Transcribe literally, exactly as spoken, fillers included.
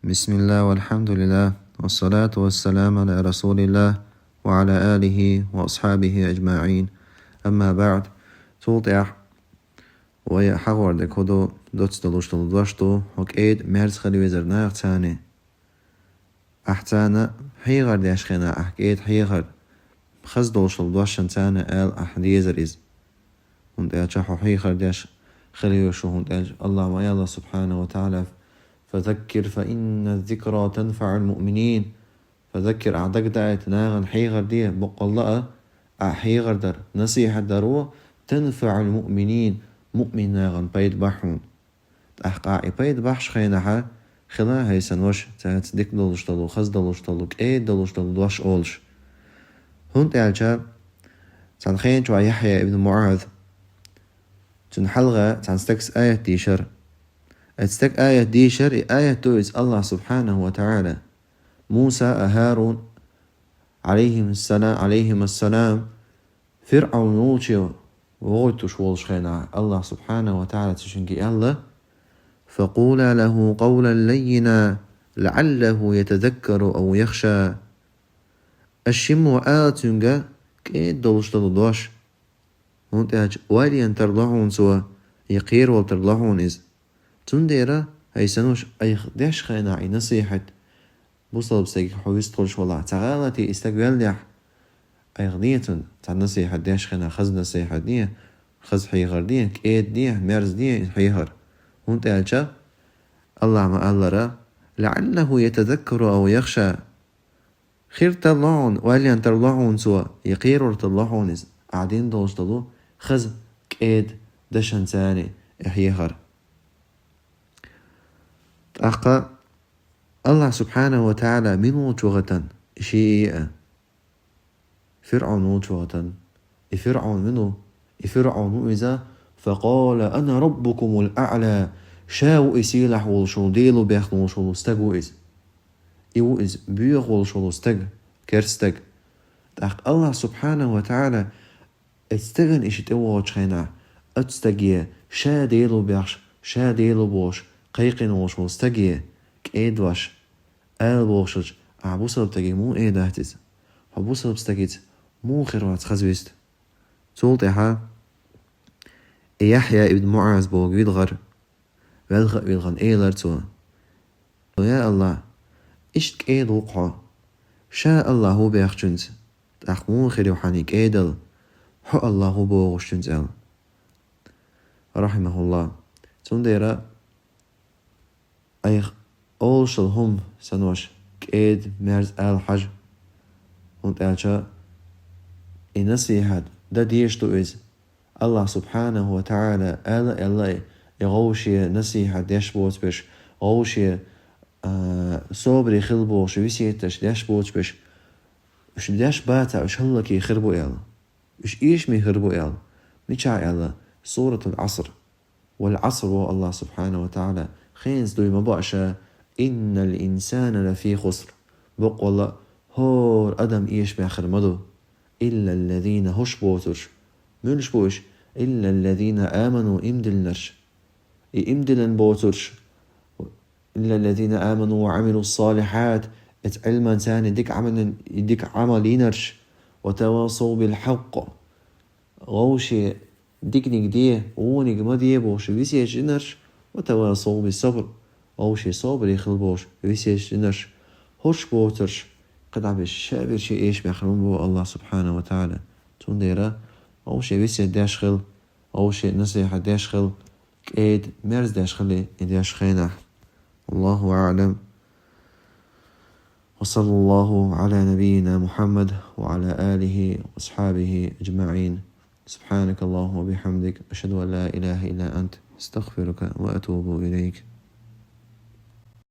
بسم الله والحمد لله والصلاة والسلام على رسول الله وعلى آله وأصحابه أجمعين. أما بعد. Цул тӀехь вай хьахор дерг хӀун ду, доцца долуш долу дош ду, хьо кӀеда, мерза хила везара нахаца. Ахь царна хьехар деш хенахь, ахь кӀеда хьехар, хаза долуш долу дошна царна ала ахь дезара иза. ХӀунда аьлча хьо хьехар деш хила везаш ву, хӀунда аьлча АллахӀа ма аьлла, субхьанаху ва тагӀала: «فذكر فإن الذكرى تنفع المؤمنين». «فذكر», ахь дагадоуьйту, нахана хьехар де, баккъалла а, ахь хьехар дар, насихьат дар ву, «تنفع المؤمنين», муъмин нахана пайда бахьа хьуна. ТӀаккха и пайда бахьаш хенахь, хила хьайсан ваша, цаьрца дика долуш долу, хаза долуш долу, кӀеда долуш долу дош олуш. ХӀунда аьлча цхьана хенахь Яхьъя ибн МуӀаз, цуьнан хьалха цхьана стагас аят дийшира. Оцу стага аят дийшира, и аят ду иза АллахӀа субхьанаху ва тагӀала. Муса а ХӀарун, Ӏалайхимассалам, ФирӀавн волчу вохуьйтуш волуш хенахь, АллахӀа субхьанаху ва тагӀала цу шинга аьлла: «فقولا له قولا لينا لعله يتذكر أو يخشى». Аш шиммо ала цуьнга кӀеда долуш долу дош. ХӀунда аьлча ойла ян тарло хьуна цо, я кхеравала тарло хьуна иза. Цундела, хьайсан ваша, айхьа деш хенахь и насихьат, бусалба стагах хьо вистхуьлуш валахь, цхьа гӀалат и стаг веллехь, айхьа де цунна цхьа насихьат деш хенахь, хаза насихьат де, хаза хьехар де, кӀеда де, мерза де и хьехар. ХӀунда аьлча АллахӀа ма-аллара: «لعله يتذكر أو يخشى». Хир тарло хьуна, ойла ян тарло хьуна цо, я кхеравала тарло хьуна иза, ахь дина долуш долу хаза, кӀеда дашна царна и хьехар. ТӀаккха АллахӀ субхьанаху ва тагӀала мила волчу вахатан, и шиъ а, ФирӀавн волчу вахатан. И ФирӀавн мила ву? И ФирӀавн ву иза: «فقال أنا ربكم الأعلى». Ша ву и сийлахь волуш волу, Дело бехна волуш волу стаг ву иза. И ву иза боьха волуш волу стаг, керста стаг. ТӀаккха АллахӀ субхьанаху ва тагӀала оцу стагана и шиъ тӀевогӀучу хенахь, оцу стаге, ша Дело бехаш, ша Дело бохуш, кхайкхина волуш волу стаге, кӀеда веш, ала бохуш: «Ахь бусалба стаге муха эр дац иза? Хьо бусалба стагица муха хир вац хаза вист?» Цул тӀаьхьа и Яхьъя ибн МуӀаз боху вилхара, велха а вилхина, элира цо: «Я АллахӀ, иштта кӀеда ву-кх хьо. Ша АллахӀ ву бехачуьнца, тӀаккха муха хир ю хьан и кӀедал, хьо АллахӀ ву бохучуьнца», — аьлла. РахьимахӀуллахӀ. Цундела айхьа олуш долу хӀума санна, кӀеда, мерза ала хьажа, хӀунда аьлча и насихьат дан дезаш ду иза. АллахӀ субхьанаху ва тагӀала ала а аьлла, и гӀовше насихьат деш боцу берш, гӀовше, а, собаре хила бохуш весеташ деш боцу берш, уьш деш бацахь, уьш хӀаллаке хир бу аьлла. Уьш эшаме хир бу аьлла. Мичахь аьлла? Суратул Ӏаср. Вал Ӏаср боху АллахӀ субхьанаху ва тагӀала, хенца дуй ма бу ша: «إن الإنسان لفي خسر». Баккъалла а, хӀора адам эшамехь хир ма ду. «إلا الذين», хӀорш боцурш. Муьлш бу уьш? «إلا الذين آمنوا», ийман диллинарш. И ийман диллина боцурш. «إلا الذين آمنوا وعملوا الصالحات», оцу Ӏилманца царна дика Ӏамал, дика Ӏамал йинарш. «وتواصوا بالحق». ГӀовше диканиг де, вониг ма де бохуш весеташ динарш, «وتواصوا بالصبر», гӀовше собаре хила бохуш весеташ динарш, хӀорш боцурш, кхидӀа берш ша берш эшамехь хир ма бу АллахӀ субхьанаху ва тагӀала. Цундела гӀовше весет деш хила, гӀовше насихьат деш хила, кӀеда, мерза деш хила и деш хенахь. والله أعلم. وصلى الله على نبينا محمد وعلى آله وأصحابه أجمعين. سبحانك اللهم وبحمدك، أشهد أن لا إله إلا أنت، أستغفرك وأتوب إليك.